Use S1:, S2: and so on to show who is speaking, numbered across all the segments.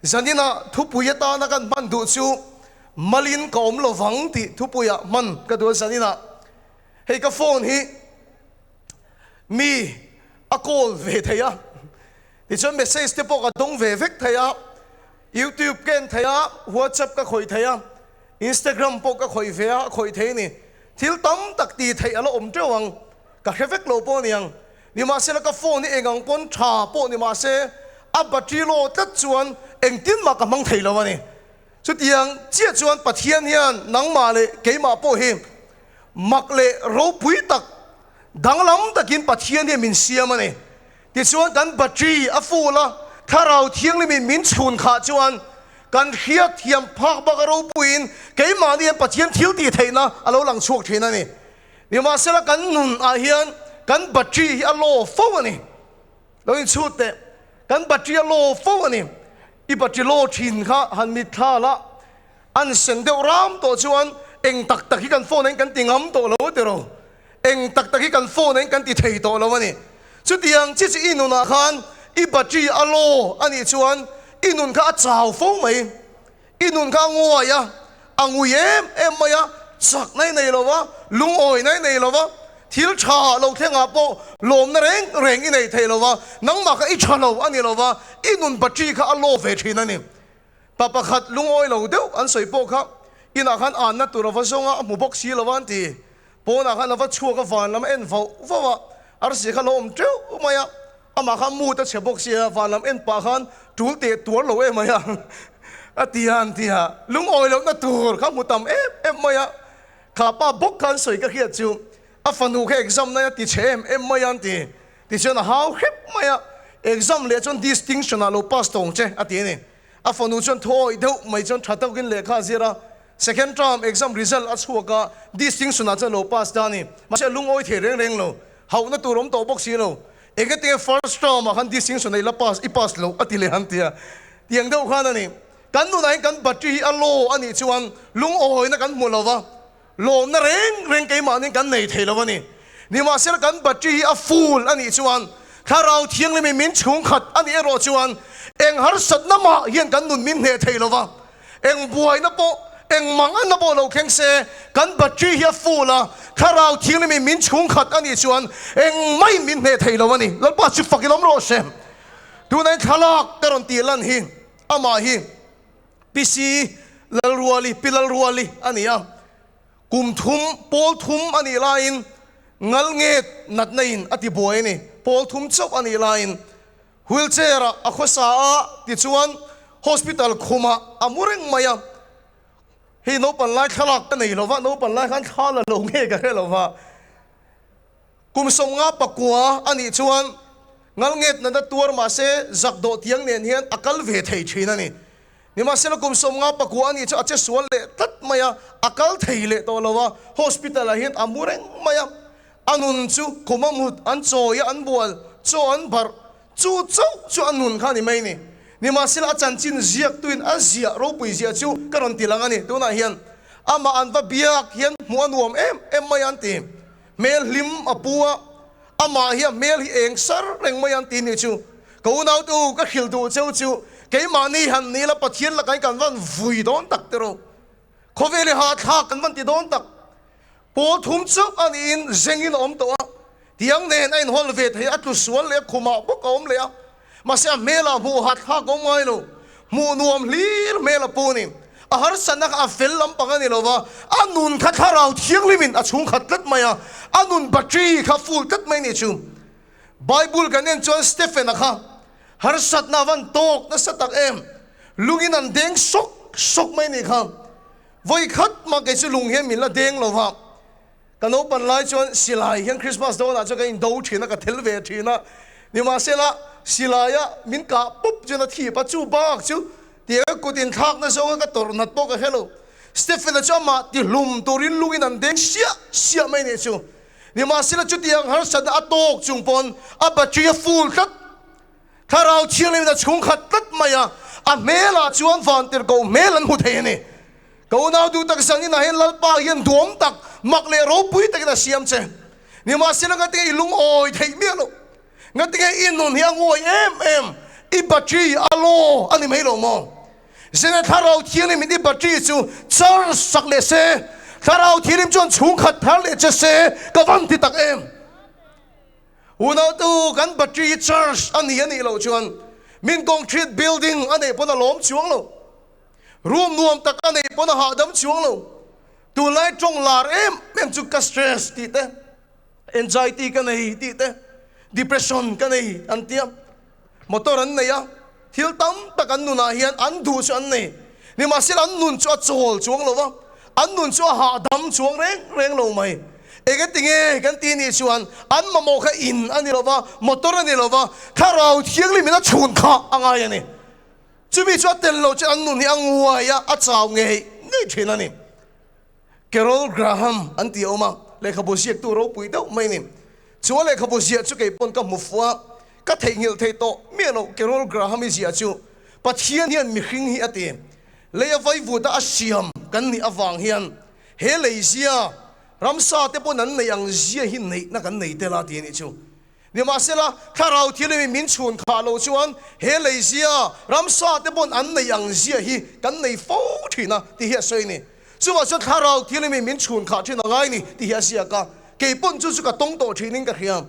S1: Zanina thupui atana kan hman duh chu Malin ka awm lovang tih thupuiah hman ka duh a zanina. Hei ka phone hi mi a call ve thei a, tichuan message te pawh ka dawng ve vek thei a, YouTube ka en thei a, WhatsApp ka khawih thei a, Instagram pawh ka khawih ve a, a khawih thei a ni. Thil tam tak tih theih a la awm teuh ang, ka hre vek lo pawh a ni ang. Nimahsela ka phone hi eng ang pawn tha pawh ni mahse a battery low tlat chuan engtin mah ka hmang thei lo a ni. Chutiang chiah chuan Pathian hian nangmah leh keimah pawh hi mak leh ropui tak danglam takin Pathian hian min siam a ni. Tichuan kan battery a full a, Thlarau Thianghlimin min chhun khah chuan kan hriat thiam phak bak a ropuiin keimahni hian Pathian thil tih theihna a lo lang chhuak thin a ni. Nimahsela kan nun ah hian kan battery hi a low fo a ni. Lo inchhut teh, kan battery a low fo a ni. I battery low thin kha han mit thla la, an sen deuh ram tawh chuan eng tak tak hi kan phone ah hian kan ti ngam tawh lo a ti ro. Eng tak tak hi kan phone ah hian kan ti thei tawh lo a ni. Chutiang chi chi i nunah khan i battery a low a nih chuan i nun kha a chau fo mai. I nun kha a nguai a, a ngui em em mai a, chakna i nei lo va, lungawina i nei lo va, thil tha lo thlengah pawh lawmna reng reng i nei thei lo va, nangmah kha i tha lo a ni lo va, i nun battery kha a low ve thin a ni. Pa pakhat lungawi lo deuh an sawi pawh kha inah khan anna tur a va zawng a, a hmu bawk si lo va an ti. Pawnah khan a va chhuak a, van lam a en vauh vauh a, arsi kha lo awm teuh mai a, Amah kha mood a chhe bawk sia, van lam en pah khan tul teh tuar lo em mai a, a ti a, an ti a. Lungawi lohna tur kha hmu tam em em mai a, kha pa bawk khan sawi ka hriat chu a fanu kha exam na a ti chhe em em mai a an ti. Tichuan a hau hrep mai a, exam leh chuan distinction ah lo pass tawng che a ti a ni. A fanu chuan thuawih deuh mai chuan tha tawkin lehkha a zir a, second term exam result a chhuak a, distinction ah chuan lo pass ta a ni. Mahse a lungawi thei reng reng lo, hauhna tur awm tawh bawk si lo. Engati first term ah khan distinction ah i la pass, i pass loh a ti leh an ti a, tiang deuh khan a ni. Kan nunah hian kan battery hi a low a nih chuan lungawina kan hmu lo va, lawmna reng reng keimahni kan nei thei lo a ni. Nimahsela kan battery hi a full a nih chuan Thlarau Thianghlimin min chhungkhat a nih erawh chuan eng harsatna mah hian kan nun min hneh thei lo va, Eng buaina pawh, eng manganna pawh lo thleng se, kan battery hi a full a, Thlarau Thianghlimin min chhungkhat a nih chuan eng maiin min hneh thei lo a ni. Lalpa chu fak in awm rawh se. Tuna in thlalak ka rawn tih lan hi amah hi Pi Si Lalruali, Pi Lalruali a ni a. Kum thum, pawl thum a nih laiin ngalnget natna in a ti buai a ni. Pawl thum chauh a nih laiin Wheelchair ah a khawsa a, tichuan hospital khumah a mu reng mai a. Hei naupang lai thlalak ka nei lova, naupang lai khan thla la lo nge ka hre lova. Kum 59 a nih chuan ngalnget nana tuar mahse zakdawh tiang nen hian a kal ve thei thin a ni. Nimahsela kum 59 a nih chu a che sual leh tlat mai a, a kal thei leh tawh lo a, hospital ah hian a mu reng mai a. A nun chu kum a mut, an chawi a, an bual, chaw an barh, chu chauh chu a nun kha a ni mai ni. Nimahsela a chanchin ziaktuin a ziah ropui ziah chu ka rawn ti lang a ni. Tunah hian amah an va biak hian hmuh a nuam em em mai a an ti. Hmel hlim a pu a, amah hi a hmel hi eng sar reng mai a an ti nih chu. Ka unaute u, ka hrilh duh cheu chu keimahni han ni la Pathian lakah hian kan van vui dawn tak tiraw. Khawvel i hahthlak kan van ti dawn tak. Pawl thum chauh a niin zengin a awm tawh a, tiang nen a inhawl ve thei a, a tlu sual leh a, khumah bawk a awm leh a, mahse a hmelah hmuh hat thlak a awm ngai lo, hmuh nuam hlir hmel a pu a ni. A harsatna kha a fel lampang a ni lo va, a nun kha thlarau thianghlimin a chhungkhat tlat mai a, a nun battery kha full tlat mai a nih chu. Bible kan en chuan Stephen-a kha harsatna a van tawk nasa tak em, lungin an deng sawk sawk mai a nih kha. Vawi khat mah kei chu lung hian min la deng lo va, ka naupan lai chuan silai hian Christmas dawnah chuan ka indo thin a, ka tel ve thin a, nimahsela silaia min kah pup chuan a thip a, chu bak chu tiang a kut inthlakna zawnga ka tawrh nat pawh ka hre lo. Stephen-a chu amah tihlum turin lungin an deng siah siah mai nih chu. Nimahsela chutiang harsatna a tawk chung pawn a battery a full tlat. Thlarau Thianghlimin a chhungkhat tlat mai a, a hmelah chuan vantirhkoh hmel an hmu thei a ni. Ka unau duh tak zan inah hian Lalpa hian duam tak, mak leh ropui takin a siam che. Nimahsela ngatinge i lungawi theih miah loh? Ngatinge i nun hi a nguai em em? I battery a low a ni mai lo maw? Zena Thlarau Thianghlim in i battery chu charge sak leh se, Thlarau Thianghlim chuan chhungkhat thar leh che se ka van ti tak em? Unautu kan battery hi charge a ni a nih loh chuan min concrete building a neih pawn a lawm chuang lo. Room nuam tak a neih pawn a hahdam chuang lo. Tunlai tawng lar em em chu ka stress tih te, anxiety ka nei tih te, depression ka nei an tia. Motor an nei a, thil tam tak an nunah hian an duh chu an nei. Nimahsela an nun chu a chawl chuang lo va, an nun chu a hahdam chuang reng reng lo mai. Engatinge kan tih nih chuan an mamawh kha in a ni lo va, motor a ni lo va, thlarau thianghlim in a chhun kha a ngai a ni. Chumi chu a tel lo chuan an nun hi a nguai a, a chau ngei ngei thin a ni. Carol Graham an ti a awm a, lehkhabu ziaktu ropui deuh mai a ni. Chu a lehkhabu ziah chu kei pawn ka hmu fuh a, ka theihnghilh thei tawh miah lo. Carol Graham i ziah chu Pathian hian mihring hi a ti. Lei a vaivut a a siam kan nih avang hian he lei zia ramsa te pawn an neih ang zia hi neihna kan nei tel a ti a nih chu. Nimahsela, Thlarau Thianghlim min chhun khah loh chuan he lei zia, ramsa te pawn an nei ang zia hi kan nei fo thin a tih hi a sawi a ni. Chuvah chuan Thlarau Thianghlim min chhun khah thin a ngai ni tih hi a ziak a, kei pawn chu chu ka tawng tawh thinin ka hria.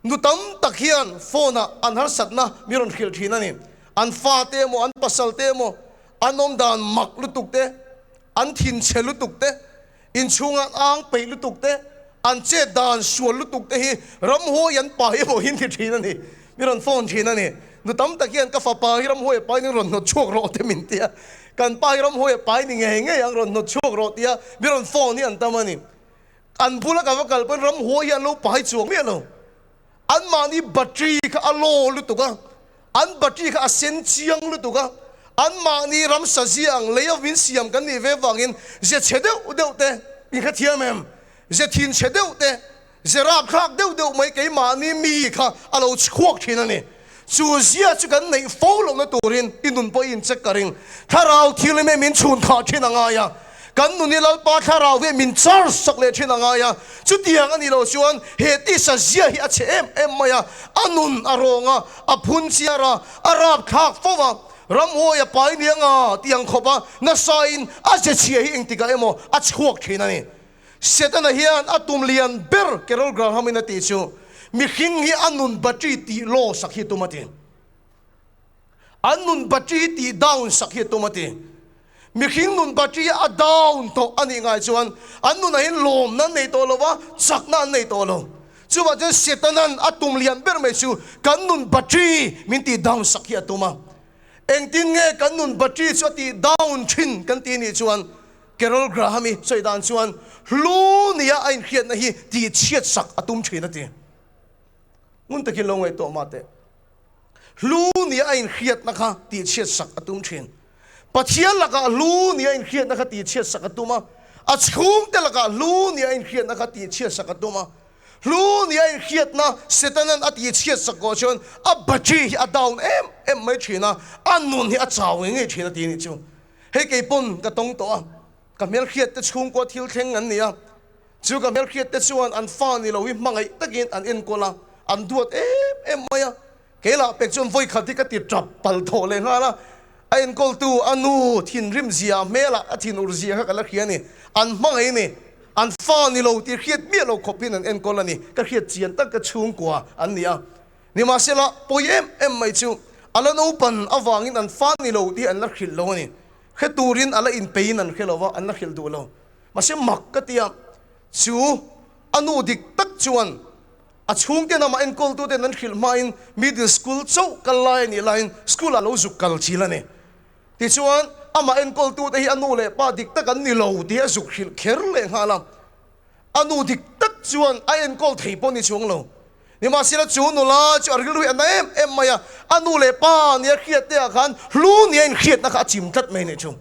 S1: Nu tam tak hian phone ah an harsatna min rawn hrilh thin a ni. An fate emaw, an pasal te emaw, an awmdan mak lutuk te, an thinchhe lutuk te, Inchhunga ang peih lutuk te, an chet dan sual lutuk te hi ramhuai an pai emaw hi ni thin a ni. Mi rawn phone thin a ni. Nu tam tak hian ka fapa hi ramhuai a pai ning rawn hnawt chhuak rawh te min ti a. Kan pa hi ramhuai a pai ni ngei ngei ang rawn hnawt chhuak rawh tia mi rawn phone hi an tam a ni. An bula ka va kal pawn ramhuai hi an lo pai chuang miah lo. Anmahni battery kha a low lutuk a, an battery kha a sen chiang lutuk a, anmahni ramsa zia ang lei avin siam kan nih ve vangin ze chhe deuh deuh te in hrethiam em? Ze thin chhe deuh te, ze rapthlak deuh deuh mai keimahni mi kha a lo chhuak thin a ni. Chu zia chu kan neih fo lohna turin i nun pawh i incheck ka ring. Thlarau thil emaw min chhun thah thin a ngai a, kan nun hi Lalpa thlarau hi min charge sak leh thin a ngai a, chutiang a nih loh chuan he tisa zia hi a chhe em em mai a, a nun a rawng a, a phun chiar a, a rap thlak fo a, ramhuai a pai nia nga tih ang khawp a nasa in a ze chhia hi engtikah emaw a chhuak thin a ni. Setana hian a tum lian ber Carol Graham in a tih chu mihring hi a nun battery tih low sak hi tum a ti. An nun battery tih down sak hi tum a ti. Mihring nun battery a down tawh a nih ngai chuan an nunah hian lawmna an nei tawh lo va, chakna an nei tawh lo. Chuvang chuan Setana'n a tum lian ber mai chu kan nun battery min tih down sak hi a tum a. Engtin nge kan nun battery chu a tih down thin kan tih nih chuan Carol Graham-i sawi dan chuan hlu nia a inhriatna hi tihchhiat sak a tum thin a ti. Ngun takin lo ngaihtuah mah teh. Hlu nia a inhriatna kha tihchhiat sak a tum thin. Pathian lakah hlu nia a inhriatna kha tihchhiat sak a tum a, a chhungte lakah hlu nia a inhriatna kha tihchhiat sak a tum a. Hlu nia a inhriatna Setanan a tihchhiat sak kawh chuan a battery hi a down em em mai thin a, a nun hi a chau ngei ngei thin a ti a nih chu. Hei kei pawn ka tawng tawh a, ka hmelhriat te chhungkua thil thleng an ni a, chu ka hmelhriat te chuan an fa ni lo hi hmangaih takin an enkawl a, an duat em em mai a, kei lah pek chuan vawikhat hi ka ti tap pal thawh leh nghal a, a enkawltu a nu thinrim zia hmelah a thinur zia kha ka la hria a ni, an hmangaih a ni, an fa ni lo tih hriat miah lo khawp hian an enkawl a ni, ka hriat chian tak ka chhungkua an ni a. Nimahsela, pawi em em mai chu a la naupan avangin an fa ni lo tih an la hrilh lo a ni. Hre turin a la inpeiin an hre lo va, an la hrilh duh lo. Mahse mak ka ti a, chu a nu dik tak chuan a chhungten amah enkawltuten an hrilh hmain middle school chauh kal lai a nih laiin school ah lo zuk kal chil a ni. Tichuan, amah enkawltute hi a nu leh pa dik tak an ni lo tih a zuk hrilh kher leh nghal a. A nu dik tak chuan a enkawl thei pawh ni chuang lo. Nimahsela chu nula chu a rilru a na em em mai a, a nu leh pa nia hriat te ah khan hlu nia inhriatna kha a chim tlat mai a nih chu.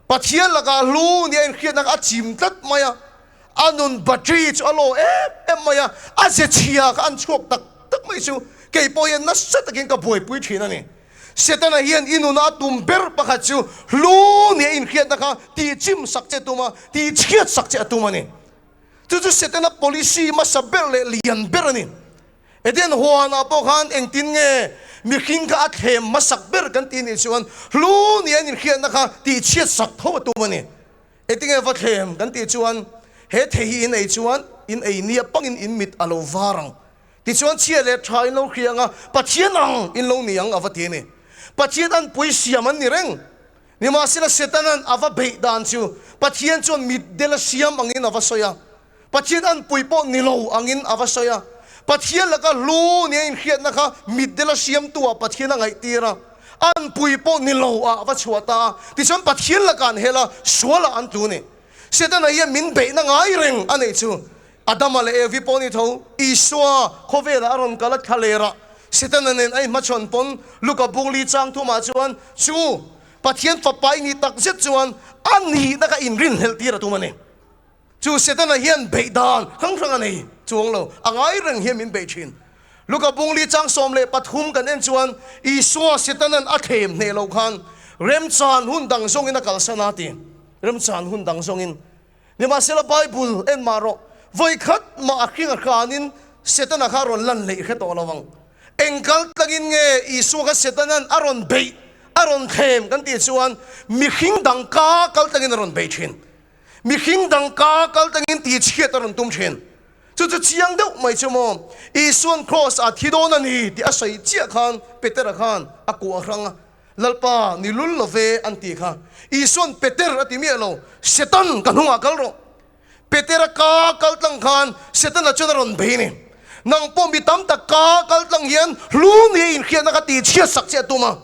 S1: Pathian lakah hlu nia inhriatna kha a chim tlat mai a, a nun battery chu a low em em mai a, a ze chhia kha an chhuak tak tak mai chu kei pawh hian nasa takin ka buaipui thin a ni. Setana hian i nuna a tum ber pakhat chu hlu nia inhriatna kha tihchim sak che a tum a, tihchhiat sak che a tum a ni. Chu chu Setana policy hmasa ber leh lian ber a ni. Eden huanah pawh khan engtin nge mihring kha a thlem hmasak ber kan tih nih chuan hlu nia an inhriatna kha tihchhiat sak tho a tum a ni. Engtinge va thlem kan tih chuan he thei hi in ei chuan in ei nia pangin in mit a lo var ang. Tichuan chhia leh tha in lo hria anga Pathian ang in lo ni ang a va ti a ni. Pathian anpui siam an ni reng. Nimahsela Setana'n a va beih dan chu Pathian chuan mitdel a siam angin a va sawi a. Pathian anpui pawh ni lo angin a va sawi a. Pathian laka hlu nia inhriatna kha mitdel a siamtu ah Pathian a ngaihtir a. Anpui pawh ni lo ah a va chhuah ta a. Tichuan Pathian laka an hel a, sual ah an tlu ni. Setana hian min beihna ngai reng a neih chu Adama leh Evi pawh ni tho, Isua khawvelah a rawn kal a thla ler a, Setana nen a inhmachhawn pawn Luka bung li chang thumah chuan chu Pathian fapa i nih tak zet chuan a nihna kha inrinhlelh tir a tum a ni. Chu Setana hian beih dan hrang hrang a nei chuang lo, a ngai reng hian min beih thin. Luka bung li chang 13 kan en chuan Isua Setana'n a thlem hneh loh khan remchan hun dang zawngin a kalsan a ti. Remchan hun dang zawngin. Nimahsela Bible en mah rawh, vawi khat mah a hring a hranin Setana kha a rawn lan leh hre tawh lo ang. Eng kal tlangin nge Isua kha Setana'n a rawn beih, a rawn thlem kan tih chuan mihring dang ka kal tlangin a rawn bei thin. Mihring dang ka kal tlangin tihchhiat a rawn tum thin. Chu chu chiang deuh mai chu maw, Isua'n Kraws ah thi dawn a ni tih a sawi chiah khan Petera khan a kuah hrang a. Lalpa ni lul lo ve an ti kha. Isua'n Peter a ti miah lo, Setan ka hnungah kal rawh. Petera ka kal tlang khan Setana chuan a rawn bei ni. Nang pawh mi tam tak ka kal tlang hian hlu ni inhriatna ka ti chhiat sak che a tum a.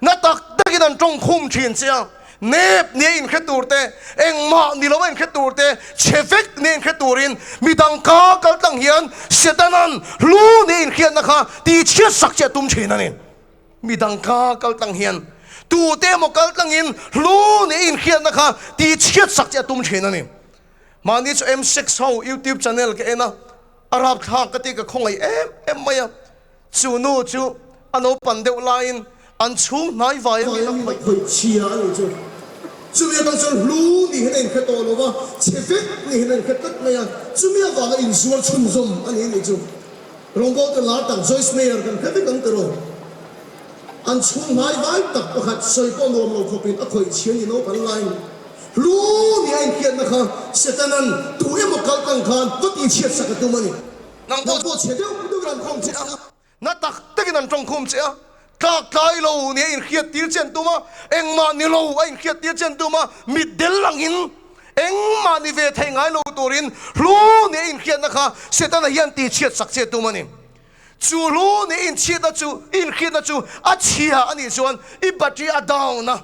S1: Na tak takin an tawng khum thin che a. Nep ni a inhre tur te, engmah ni lo a inhre tur te, chhe vek ni a inhre turin mi dang ka kal tlang hian Setana'n hlu ni inhriatna kha ti chhiat sak che a tum thin a ni. Mi dang kha kal tlang hian tute emaw kal tlangin hlu nih inhriatna kha tihchhiat sak che a tum thin a ni. Mahni chu M6 ho YouTube channel ka en a, a rapthlak ka ti ka khawngaih em em mai a. Chu nu chu a naupan deuh laiin an chhung hnai vai a mi a khawih chhia a nih chu. Chumi atang chuan hlu nih hian a inhre tawh lo va, chhe vek nih hian a inhre tlat mai a, chumi avanga inzuar chhunzawm a ni a nih chu. Rawngbawlte lar tak Joyce Meyer kan hre vek ang tiraw? An chhung hmai vai tak pakhat sawi pawh nuam lo khawpin a khawih chhian ni naupang laiin hlu ni a inhriatna kha Setana'n tu emaw kal tlang khan va tihchhiat sak a tum a ni. Nang pawh chhe deuh deuhin an khawm che a, na tak takin an tawngkhum che a, tlak tlai lo ni a inhriat tir che an tum a, engmah ni lo a inhriat tir che an tum a, mitdel langin Engmah ni ve thei ngai lo turin hlu nih a inhriatna kha Setana hian tihchhiat sak che tum a ni. Chu hlu nih inchhiatna chu inhriatna chu a chhia a nih chuan i battery a down a,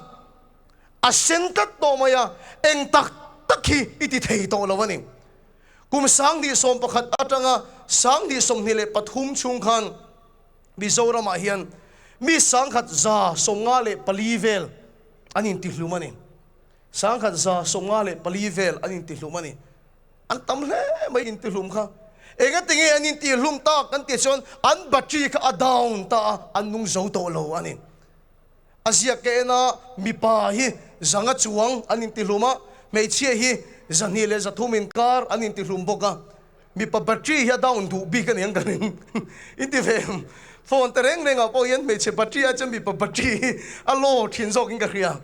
S1: a sen tlat tawh mai a, eng tak tak hi i ti thei tawh lo a ni. Kum 2011 atanga 2023 chhung khan Mizoramah hian mi 1154 vel an intihlum a ni. 1194 vel an intihlum a ni. An tam hle mai intihlum kha. Engatinge an intihlum tak kan tih chuan an battery kha a down ta a, an nung zo tawh lo a ni. A ziak ka en a, mipa hi zanga chuang an intihlum a, hmeichhia hi 203 inkar an intihlum bawk a. Mipa battery hi a down duh bik a ni ang ka ring. Inti ve em? Phone te reng rengah pawh hian hmeichhe battery ai chuan mipa battery hi a low thin zawkin ka hria.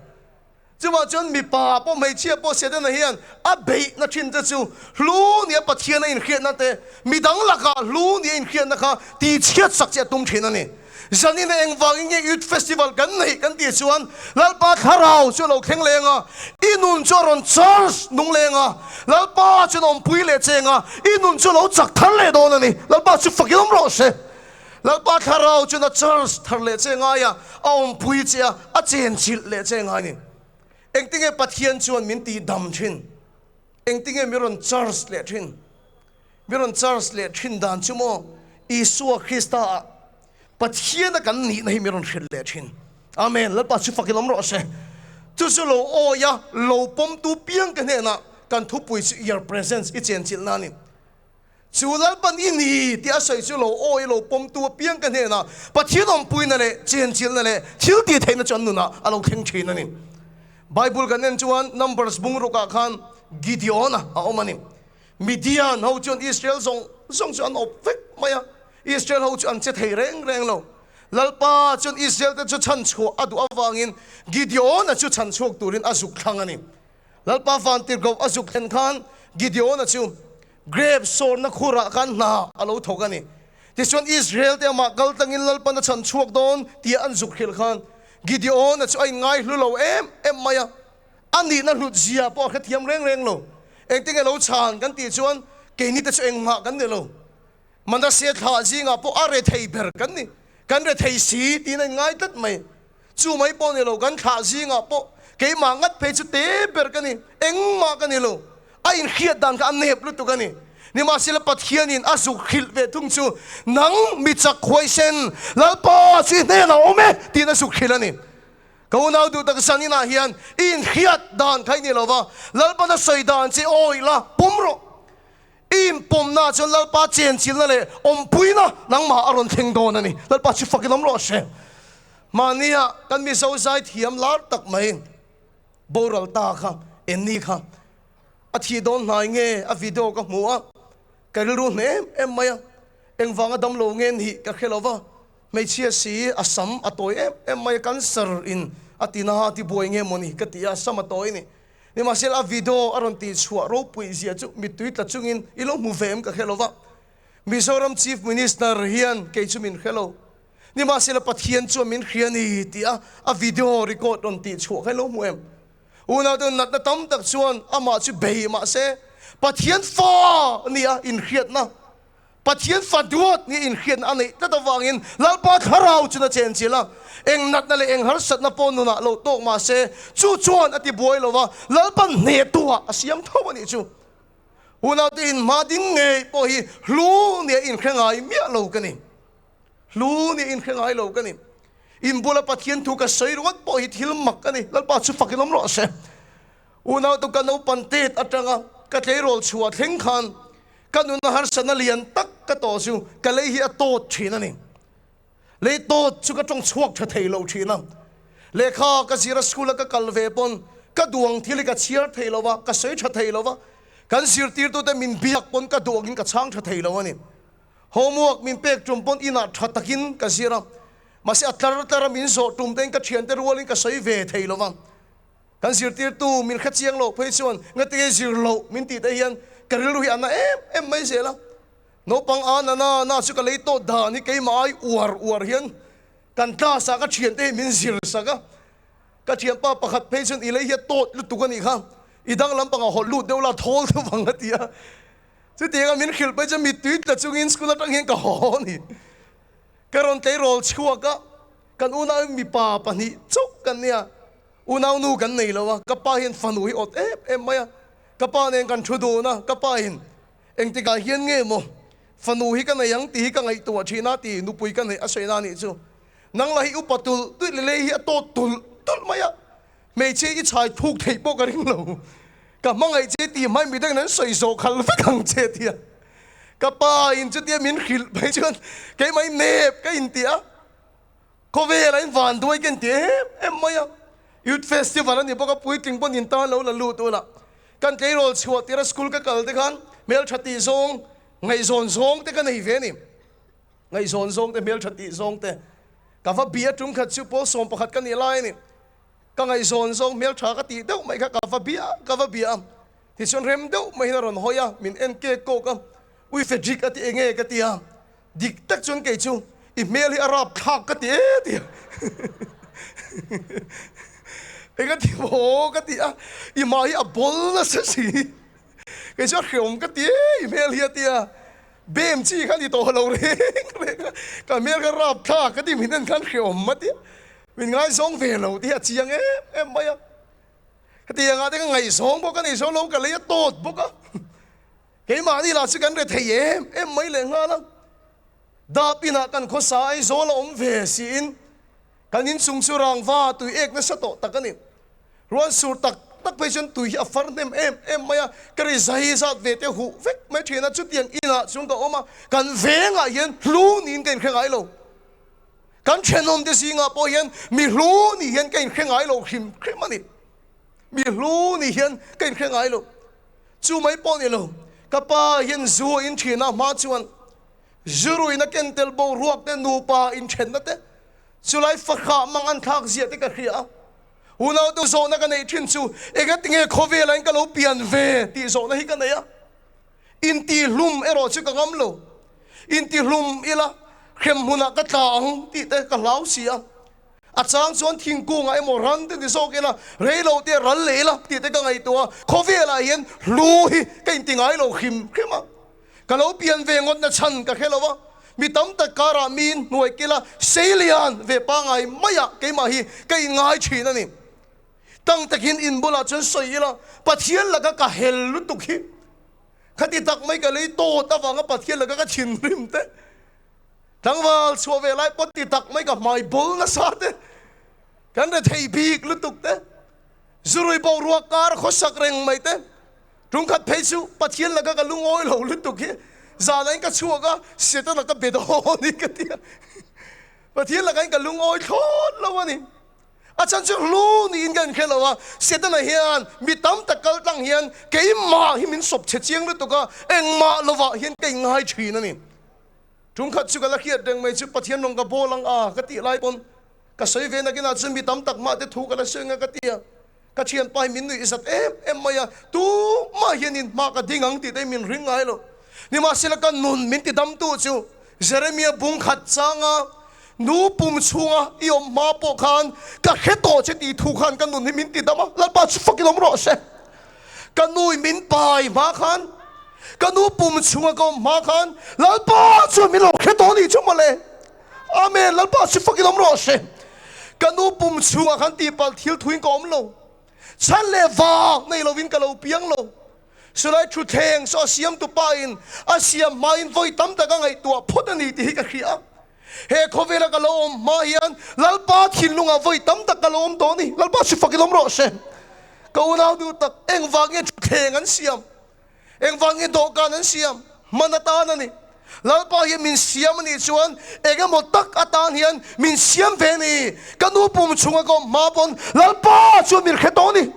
S1: Chuvang chuan mipa pawh hmeichhia pawh Setana hian a beihna thin te chu hlu nia Pathian a inhriatna te, midang lakah hlu nia inhriatna kha tihchhiat sak che a tum thin a ni. Zanina engvangin nge Youth Festival kan neih kan tih chuan Lalpa thlarau chu a lo thleng leng a, i nun chu a rawn charge nung leng a, Lalpa chuan a awmpui leh cheng a, i nun chu a lo chak thar leh dawn a ni. Lalpa chu fakin awm rawh se. Lalpa thlarau chuan a charge thar leh che ngai a, a awmpui che a, a chenchilh leh che ngai a ni. Engtinge Pathian chuan min tihdam thin? Engtinge mi rawn charge leh thin? Mi rawn charge leh thin dan chu maw Isua Krista ah Pathian a kan nihna hi mi rawn hrilh leh thin. Amen. Lalpa chu fakin awm rawh se. Chu chu lo awi a, lo pawmtu piang te hnenah kan thupui chu Your presence i chenchilhna a ni. Chu Lalpan i ni tih a sawi chu lo awi lo pawmtu apiang ka hnenah Pathian awmpuina leh chenchilhna leh thil tih theihna chu an nunah a lo thleng thin a ni. Bible kan en chuan Numbers bungrukah khan Gideon-a a awm a ni. Midian ho chuan Israel zawng zawng chu an awp vek mai a. Israel ho chu an che thei reng reng lo. Lalpa chuan Israel te chu chhanchhuah a duh avangin Gideon-a chu chhanchhuak turin a zuk thlang a ni. Lalpa vantirhkoh a zuk thlen khan Gideon-a chu grep sawrna khurah khan hna a lo thawk a ni. Tichuan Israel te amah kal tlangin Lalpan a chhanchhuak dawn tia an zuk hrilh khan Gideon-a chu a inngaihlu lo em em mai a, a nihna hlut zia pawh a hrethiam reng reng lo. Engtinge lo chhan kan tih chuan keini te chu engmah kan ni lo. Manasseh thlah zingah pawh a rethei ber kan ni, kan rethei si tiin a inngai tlat mai. Chu mai pawh ni lo, kan thlah zingah pawh keimah ngat phei chu te ber ka ni, engmah ka ni lo. A inhriat dan kha a nep lutuk a ni. Nimahsela Pathianin a zuk hrilh ve thung chu, Nang mi chak huaisen, Lalpa chu i hnenah a awm e, tiin a zuk hrilh a ni. Ka unau duh tak zaninah hian i inhriat dan kha i ni lo va, Lalpan a sawi dan che awih la, pawm rawh. I inpawmna chuan Lalpa chenchilna leh awmpuina nangmah a rawn thleng dawn a ni. Lalpa chu fakin awm rawh se. Mahnia kan Mizo zai thiam lar tak mai boral ta kha Enni kha a thih dawn hnai nge a video ka hmu a, ka rilru hne em em mai a, engvanga damlo nge nih ka hre lo va, hmeichhia si a sam a tawi em em mai a, cancer in a ti na a ti buai nge mawni ka ti a, sam a tawi a ni. Nimahsela a video a rawn tih chhuah ropui zia chu mittui tla chungin i lo hmu ve em ka hre lo va. Mizoram Chief Minister hian kei chu min hre lo. Nimahsela Pathian chuan min hria ni tih a a video record rawn tih chhuah kha i lo hmu em? Unaute natna tam tak chuan amah chu bei mahse Pathian fa nia inhriatna Pathian fa duat nia inhriatna a neih tlat avangin Lalpa Thlarau chun a chenchilh a, eng natna leh eng harsatna pawh nunah lo tawk mah se, chu chuan a ti buai lo va, Lalpan hnehtuah a siam tho a nih chu. Unaute inhma ding ngei pawh hi hlu nia inhre ngai miah lo ka ni. Hlu nia inhre ngai lo ka ni. Inbula Pathian thu ka sawi ringawt pawh hi thil mak a ni. Lalpa chu fakin awm rawh se. Unaute ka naupan tet atanga ka tleirawl chhuah thleng khan Ka nuna harsatna lian tak ka tawh chu ka lei hi a tawt thin a ni. Lei tawt chu ka tawng chhuak tha thei lo thin a. Lehkha ka zir a school a ka kal ve pawn ka duang thil hi ka chhiar thei lo va, ka sawi tha thei lo va. Kan zirtirtute min biak pawn ka duangin ka chhang tha thei lo a ni. Homework min pek tum pawn inah tha takin ka zir a. Mahse a tlar tlar a min zawh tum tein ka thiante rualin ka sawi ve thei lo va. Kan zirtirtu min hre chiang loh phei chuan ngatinge zir loh min tih te hian ka rilru hi a na em em mai zel a. Naupang a na na na chu ka lei tawt dan hi keimah ai uar uar hian kan class ah ka thiante hi min zir sak a. Ka thianpa pakhat phei chuan i lei hi a tawt lutuk a nih kha, i dang lampangah hawlh lut deuh la thawl deuh vang a ti a. Chutianga min hrilh phei chuan mittui tla chungin school atang hian ka haw a ni. Ka rawn tleirawl chhuak a, kan unau mipa pahnih chauh kan nia. Unau nu kan nei lo a, ka pa hian fanu hi awt em em mai a, ka pa nen kan thu dun a, ka pa in engtikah hian nge maw fanu hi ka nei ang tih hi ka ngaihtuah thin a ti nupui ka neih a sawi na anih chu. Nang lah hi upa tulh tulh leh lei hi a tawt tulh tulh mai a, hmeichhia i chhai thuk theih pawh ka ring lo, ka hmangaih che tih hmai midangin an sawi zawh khal vek ang che tia ka pa in chutia min hrilh phei chuan keimah in nep ka inti a. Khawvel a in van duai ken ti em em mai a, Youth Festival a ni bawk a, puitling pawn in tan lo la lut ula. Kan tleirawl chhuah tir a school ka kal te khan hmeltha tih zawng, ngaihzawn zawng te ka nei ve a ni. Ngaihzawn zawng te, hmeltha tih zawng te. Ka va bia tum khat chu pawl 11 ka nih lai a ni. Ka ngaihzawn zawng hmeltha ka tih deuh mai kha ka va bia ka va bia a. Tichuan rem deuh mai hian a rawn hawi a, min en kek kawk a, Ui Frederick a ti enge ka ti a. Dik tak chuan kei chu i hmel hi a rap thlak ka ti e ti a. Eng a ti maw ka ti a, i mah hi a bawl nasa si. Kei chu a hreawm ka ti e i hmel hi a ti a. Bem chi kha ni tawh lo reng reng a, ka hmel kha rap thlak ka ti min en khan hreawm a ti a. Min ngaizawng ve lo tih hi a chiang em em mai a. Hetiang ah te ka ngaihzawng bawk a ni, saw lo ka lei a tawt bawk a. Keimahni lah chu kan re thei em em mai leh nghal a, dap inah kan khawsa Aizawl a awm ve siin kan inchung chu rangva tui ek nasa tawh tak a ni. Ruan sur tak tak phei chuan tui hi a far hnem em em mai a, ka ri zai zat ve te huh vek mai thin a, chutiang inah chuan ka awm a, kan vengah hian hlu niin ka inhre ngai lo. Kan thenawmte zingah pawh hian mi hlu ni hian ka inhre ngai lo hrim hrim a ni. Mi hlu ni hian ka inhre ngai lo. Chu mai pawh ni lo, ka pa hian zu a in thin a, hma chuan Zuruina ken tel boruak te, nupa inthenna te, chulai fahrah mang an thlak zia te ka hria a. Unaute zawhna ka neih thin chu engatinge khawvelah in ka lo pian ve tih zawhna hi ka nei a. Intihlum erawh chu ka ngam lo. Intihlum ila hrem hmunah ka tla ang tih te ka hlau si a. A chang chuan thingkungah emaw ran te ni zawk ila, rei lo te ral leh ila tih te ka ngaihtuah a. Khawvelah hian hlu hi ka inti ngai lo hrim hrim a. Ka lo pian ve ngawtna chhan ka hre lo a, mi tam tak karah miin hnuai kila seilian ve pangai maiah keimah hi ka inngai thin a ni. Tang takin in bulah chuan sawi ila, Pathian laka ka hel lutuk hi khati tak mai ka lei tawt avanga Pathian laka ka thinrim te, tlangval chhuah ve lai pawh ti tak mai ka hmai bawl nasa te, kan rethei bik lutuk te, zurui boruak kar khawsak reng mai te, Tungkhat phei chu Pathian laka ka lungawi lo lutuk hi zanain ka chhuak a, Setana ka be dawn ni ka ti a. Pathian lakain ka lungawi thlawt lo a ni. A chhan chu hlu niin ka inhre lo a, Setana hian mi tam tak kal tlang hian keimah hi min sawp chhe chiang lutuk a, engmah lovah hian ka inngai thin a ni. Tungkhat chu ka la hriat reng mai chu Pathian rawn ka bawl ang a ka tih lai pawn ka sawi ve nakinah chuan mi tam tak mah te thu ka la sawi ang a ka ti a. Ka thianpa hi min nuih zat em em mai a, tumah hianin hma ka ding ang tih te min ring ngai lo. Nimahsela ka nun min ti damtu chu Jeremia bung khat changa nu pum chhunga i awm hma pawh khan ka hre tawh che tih thu khan ka nun hi min ti dam a, Lalpa chu fakin awm rawh se. Ka nui min pai hma khan, ka nu pum chhunga ka awm hma khan Lalpa chuan min lo hre tawh a nih chu mawle. Amen, Lalpa chu fakin awm rawh se. Ka nu pum chhungah khan tihpalh thil thuin ka awm lo. Chhan leh vang nei lovin ka lo piang lo. Sulai thutthleng saw a siamtu pa in a siam hmain vawi tam tak a ngaihtuah phawt a ni tih hi ka hria. He khawvela ka lo awm hma hian Lalpa thinlungah vawi tam tak ka lo awm tawh a ni. Lalpa chu fakin awm rawh se. Ka unau duh tak, engvang nge thutthleng an siam? Engvangin dawhkan an siam? Hman atan a ni. Lalpa hian min siam a nih chuan eng emaw tak atan hian min siam ve a ni. Ka nu pum chhunga ka awm hma pawn Lalpa chuan min hre tawh a ni.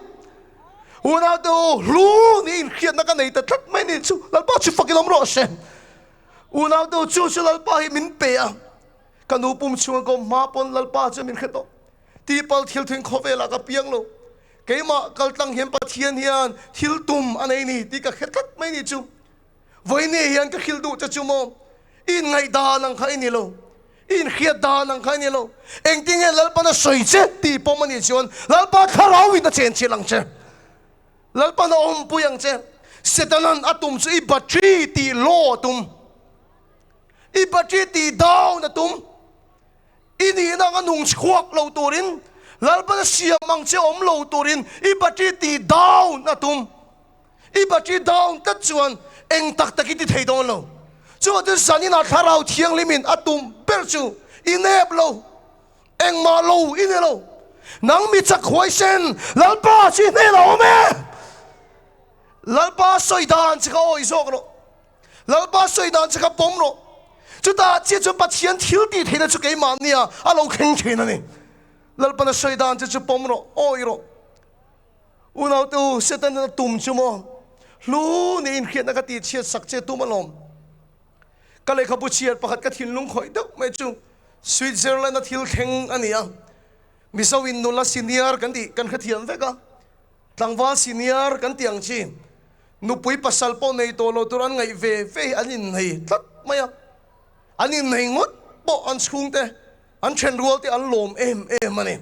S1: Unaute u, hlu ni inhriatna ka nei ta tlat mai ni chu Lalpa chu fakin awm rawh se. Unaute u, chu chu Lalpa hi min pe a. Ka nu pum chhunga ka awm hma pawn Lalpa chuan min hre tawh. Tipal thil thuin khawvelah ka piang lo. Keimah kaltlang hian Pathian hian thil tum a nei ni tih ka hre tlat mai ni chu. Vawiini hian ka hrilh duh che chu maw? I inngaihdan ang kha i ni lo. I inhriat dan ang kha i ni lo. Engtin nge Lalpan a sawi che tih pawm a nih chuan Lalpa thlarauin a chenchilh ang che. Lalpan a awmpui ang che. Setanan a tum chu i battery tih law a tum. I battery tih down a tum. I nihna anga nung chhuak lo turin, Lalpan a siam ang che awm lo turin i battery tih down a tum. I battery down tlat chuan eng tak tak i ti thei dawn lo. Chuvang chuan zaninah Thlarau Thianghlimin a tum ber chu i nep lo, engmah lo i ni lo. Nang mi chak huaisen, Lalpa chu i hnenah a awm e! Lalpa sawi dan che kha awih zawk rawh. Lalpa sawi dan che kha pawm rawh. Chutah chiah chuan Pathian thil tih theihna chu keimahnia a lo thleng thin a ni. Lalpana sawi dan che chu pawm rawh, awih rawh. Unaute u, Satan a tum chu maw? Hlu niin hriatna ka tih chhiat sak che tum alawm. Ka lehkhabu chhiar pakhat ka thinlung khawih deuh mai chu Switzerland a thil thleng a ni a. Mizo in nula senior kan tih kan hrethiam vek a. Tlangval senior kan tih ang chi, nupui pasal pawh nei tawh lo tur an ngaih ve ve hi an innei tlat mai a. An innei ngawt pawh an chhungte, an thenrual te an lawm em em a ni.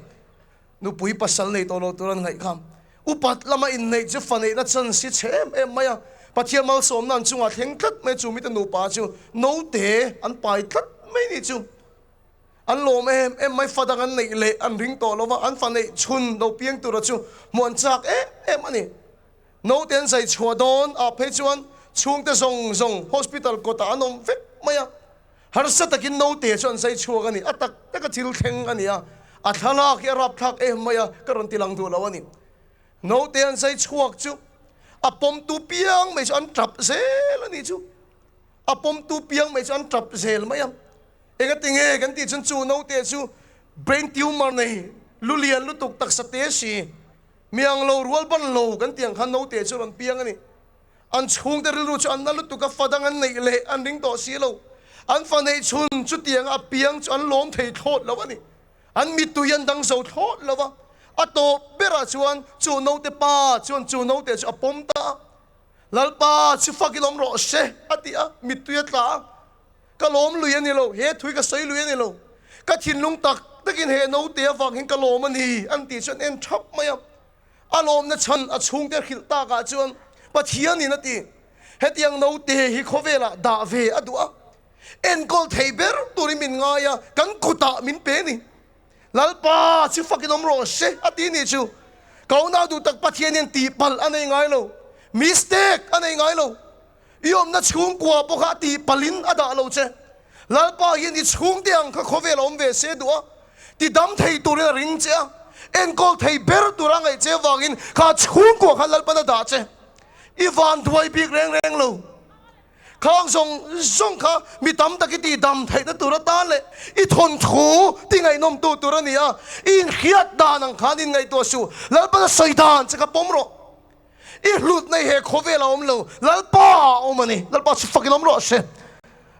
S1: Nupui pasal nei tawh lo tur an ngaih kha. Upat lama inneih chu fa neihna chance hi chhe em em mai a. Pathian malsawmna an chungah thleng tlat mai chu mite nupa chu naute an pai tlat mai ni chu. An lawm em em mai, fa dang an neih leh an ring tawh lo va, an fa neih chhun lo piang tura chu hmuh an chak em em a ni. Naute an zai chhuah dawn ah phei chuan chhungte zawng zawng hospital kawtah an awm vek mai a, harsa takin naute chu an zai chhuak a ni. A tak taka thil thleng a ni a, a thlalak hi a rapthlak em mai a, ka rawn ti lang duh lo a ni. Naute an zai chhuak chu a pawmtu piang mai chu an tap zel a ni chu. A pawmtu piang mai chu an tap zel mai a. Engati nge kan tih chuan chu naute chu brain tumor nei lu lian lutuk taksa te si, mi ang lo rual ban lo kan tih ang khan naute chu rawn piang a ni. An chhungte rilru chu an na lutuk a, fa dang an neih leh an ring tawh si lo. An fa neih chhun chutianga a piang chu an lawm thei thlawt lo a ni. An mittui an dang zo thlawt lo a. A tawp berah chuan chu naute pa chuan chu naute chu a pawm ta a. Lalpa chu fak i lawm rawh se a ti a, mittui a tla a. Ka lawm lui a ni lo, he thui ka sawi lui a ni lo. Ka thinlung tak takin he naute avang hian ka lawm a ni an tih chuan en thap mai a. A lawmna chhan a chhungte hrilh takah chuan Pathianin a ti, Hetiang naute hi khawvelah dah ve a duh a, enkawl thei ber turin min ngai a, kan kutah min pe ni. Lalpa chu fakin awm rawh se a ti nih chu. Ka unau duh tak Pathianin tihpalh a nei ngai lo, mistake a nei ngai lo. I awmna chhungkua pawh kha a tihpalhin a dah lo che. Lalpa hian i chhungte ang kha khawvel a awm ve se duh a, ti dam thei turin a ring che a, enkawl thei ber tura ngaih che avangin kha chhungkua khan Lalpan a dah che. I van duai bik reng reng lo. Khang zawng zawng kha mi tam tak i tih dam theihna tur atan leh i thawnthu ti ngaihnawmtu tur a ni a, i inhriat dan ang khan inngaihtuah suh. Lalpan a sawi dan che kha pawm rawh. I hlutna hi he khawvel a awm lo, Lalpa a awm a ni. Lalpa chu fakin awm rawh se.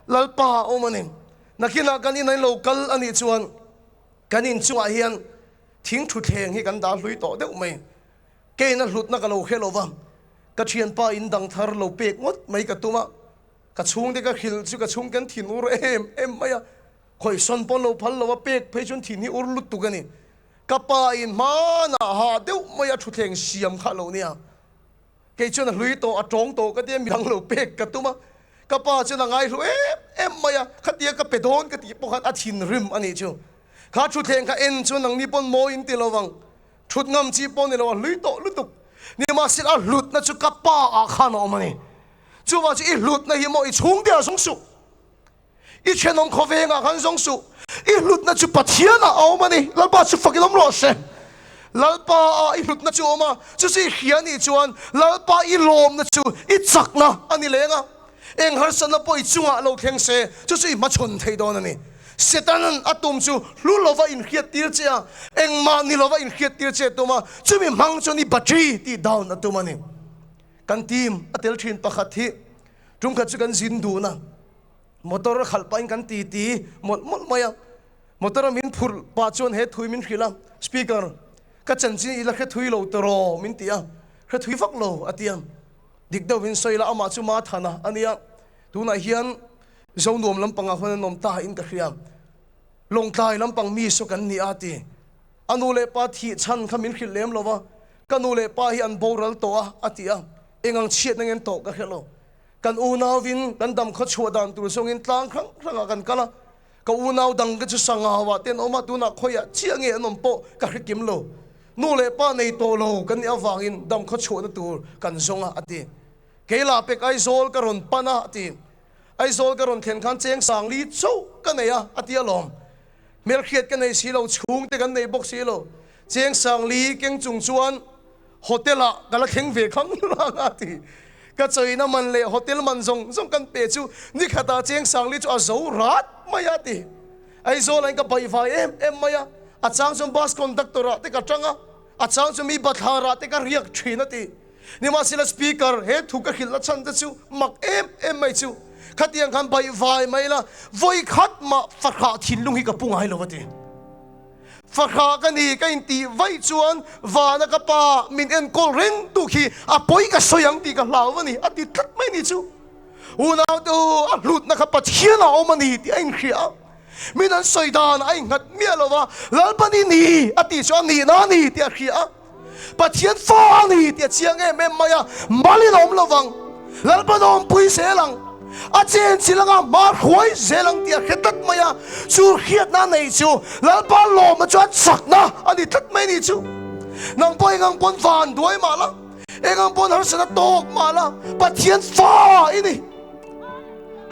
S1: Lalpa a awm a ni. Nakinah kan in a lo kal a nih chuan kan in chungah hian thing thutthleng hi kan dah hlui tawh deuh mai. Keina hlutna ka lo hre lo va, ka thianpa in dang thar lo pek ngawt mai ka tum a, ka chhungte ka hrilh chu ka chhung kan thin ur em em mai a, khawihsawn pawn lo phal lo a pek phei chuan thin hi ur lutuk a ni. Ka pa in hmanah ha deuh mai a thutthleng siam kha lo nia. Kei chuan a hlui tawh, a tawng tawh ka tia midang lo pek ka tum a. Ka pa chuan a ngaihlu em em mai a, khatia ka pe dawn ka tih pawh khan a thinrim a nih chu. Kha thutthleng kha en chuan nangni pawn mawi in ti lo vang, thut ngam chi pawh ni lo, a hlui tawh lutuk. Nimahsela a hlutna chu ka pa ah khan a awm a ni. Chuvang chu i hlutna hi maw i chhungte ah zawng suh. I thenawm khawvengah khan zawng suh. I hlutna chu Pathianah a awm a ni. Lalpa chu fakin awm rawh se. Lalpa ah i hlutna chu a awm a, chu chu i hria anih chuan Lalpa i lawmna chu i chakna a ni leng a. Eng harsatna pawh i chungah lo thleng se, chu chu i hmachhawn thei dawn a ni. Setanan a tum chu hlu lova inhriattir che a, engmah ni lova inhriattir che a tum a, chumi hmang chuan i battery tih down a tum a ni. Kan team a tel thin pakhat hi tumkhat chu kan zin dun a. Motor a khalh pahin kan ti ti mawlh mawlh mai a, motor a min phurh pah chuan he thui min hrilh a, speaker, ka chanchin i la hre thui lo tawh min ti a, hre thui vak lo a ti a, dik deuh in sawi la amah chu Mathana a nia, tunah hian Zonuam lampangah huan an awm ta in ka hria, Lawngtlai lampang mi saw kan ni a ti, a nu leh pa thih chhan kha min hrilh lem lo va, ka nu leh pa hi an boral tawh a a ti a, eng ang chhiatna nge an tawh ka hre lo. Kan unauvin kan dam khaw chhuah dan tur zawngin tlang hrang hrangah kan kal a, ka unau dang te chu sangauah te an awm a, tunah khawiah chiah nge an awm pawh ka hre kim lo. Nu leh pa nei tawh lo kan nih avangin dam khaw chhuahna tur kan zawng a, a ti. Kei lah pek Aizawl ka rawn pan a, a ti. Aizawl ka rawn thlen khan cheng sangli chauh ka nei a, a ti alawm. Hmelhriat ka nei si lo, chhungte kan nei bawk si lo. Cheng sangli keng chung chuan Hotel ah ka la thleng ve khang rang a ti. Ka chawina man leh hotel man zawng zawng kan pe chu nikhat ah cheng sangli chu a zo rat mai a ti. Aizawl ah in ka baih vai em em mai a, a chang chuan bus conductor ah te ka tang a, a chang chuan mi bathlar ah te ka riak thin a ti. Nimahsela speaker he thu ka hrilh na chhan te chu mak em em mai chu khatiang khan baih vai mai la vawi khat mah fahrah thinlung hi ka pu ngai lo a ti. Fahrah ka ni ka intih vaih chuan vana ka pa min enkawl reng tu khi a pawi ka sawi ang tih ka hlau a ni a ti tlat mai ni chu. Unau te u a hlutna kha Pathian a awm a ni tih a inhria a, min an sawi dan a innghat miah lo va, Lalpan i ni a tih chu a nihna a ni tih a hria a, Pathian fa a ni tih a chiang em em mai a, malin a awm lo vang, Lalpan a awmpui zel ang, a chen chilh anga hma hruai zel ang tih a hre tlat mai a, chu hriatna a neih chu Lalpa lawmna chu a chakna a ni tlat mai ni chu. Nang pawh engang pawn van duai mah la, engang pawn harsatna tawk mah la, Pathian fa i ni.